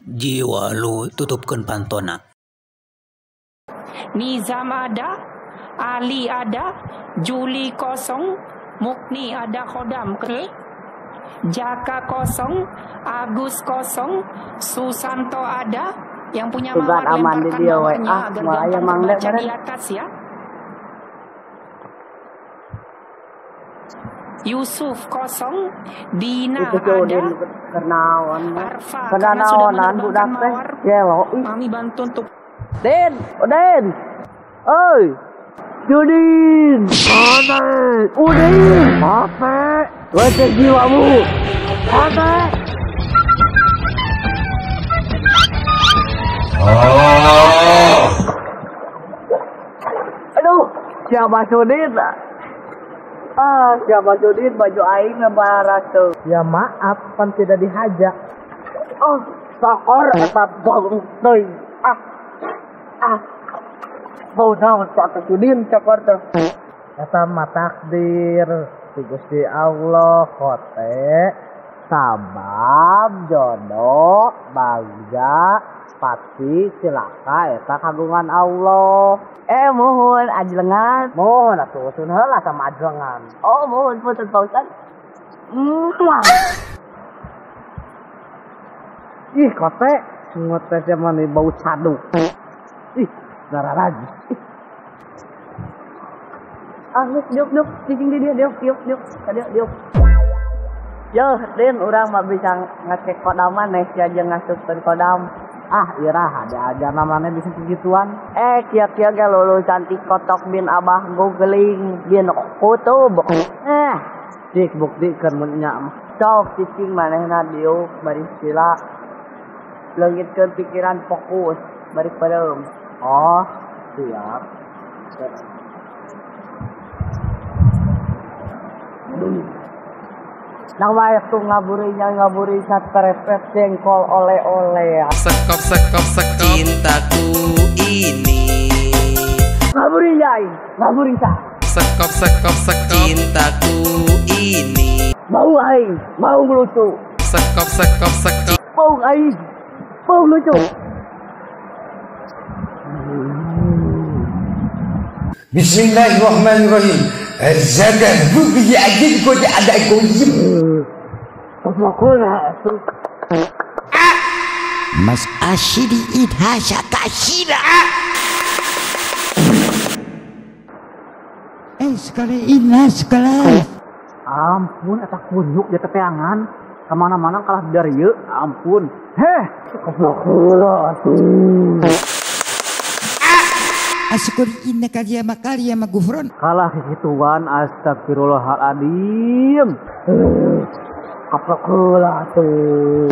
Jiwa lu tutupkeun pantona. Nizam ada, Ali ada, Juli kosong, Mukni ada Khodam ke, Jaka kosong, Agus kosong, Susanto ada, yang punya mawar lemparkan mawarnya agar gampang terbaca di atas ya. Yusuf kosong, Dina ada, Arfa karena sudah menerbangkan mawar, Mami bantu untuk Den, Oden, oi, Judin, Oden, Udin, apa? Wajah jiwamu, apa? Aduh, siapa Sudin? Ah, siapa Sudin baju aing ngebaras tuh. Ya maaf, pan tidak dihajak. Oh, sokor eta bang teuing. Ah. Ah. Bau naon sok Sudin cokor teh. Eta mah takdir ti Gusti Allah kote sabab jodoh bagja pati cilaka eta kagungan Allah. Eh mohon ajelengan. Mohon atuh sun heula sama ajelengan. Oh mohon punten Pak Ustad. Ih kote sungut teh mah bau caduk. Ih darah lagi. Ah geus diuk diuk cicing di dieu diuk diuk diuk ka dieu diuk. Yo, Din, urang mah bisa ngecek kodaman nih, sia jeung ngasupkeun kodam. Ah, iraha diajarna maneh bisa kegituan. Eh, kieu-kieu ge lulusan ti Kotok bin Abah googling bin Kutub. Eh, cik buktikeun mun nya mah. Sok cicing manehna diuk bari sila. Leungitkeun pikiran fokus bari peureum. Oh, siap. Nang wae tuh ngaburinya ngaburi satrepet jengkol oleh-oleh. Sekop sekop sekop cintaku ini. Ngaburi yai, ngaburi sa. Sekop sekop sekop cintaku ini. Mau aing, mau lucu. Sekop sekop sekop. Mau aing, mau lucu. Bismillahirrahmanirrahim. Zakat bubi ajin ko ada ko Mas Ashidi idhasha kashira. Eh sekali ina sekali. Ampun eta kunyuk di teteangan. Kemana-mana kalah dari ieu. Ampun. Heh, goblok atuh. Asyukuri inna kaliyama kaliyama gufron. Kalah kekituan astagfirullahaladzim. Kaplok heula atuh.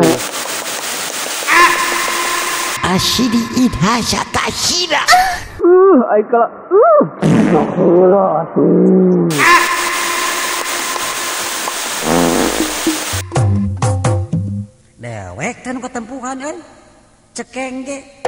Asyidi idhasha kashira. Aing kalah. Kaplok heula atuh. Dewek teh nu katempuhan euy. Cekeng ge.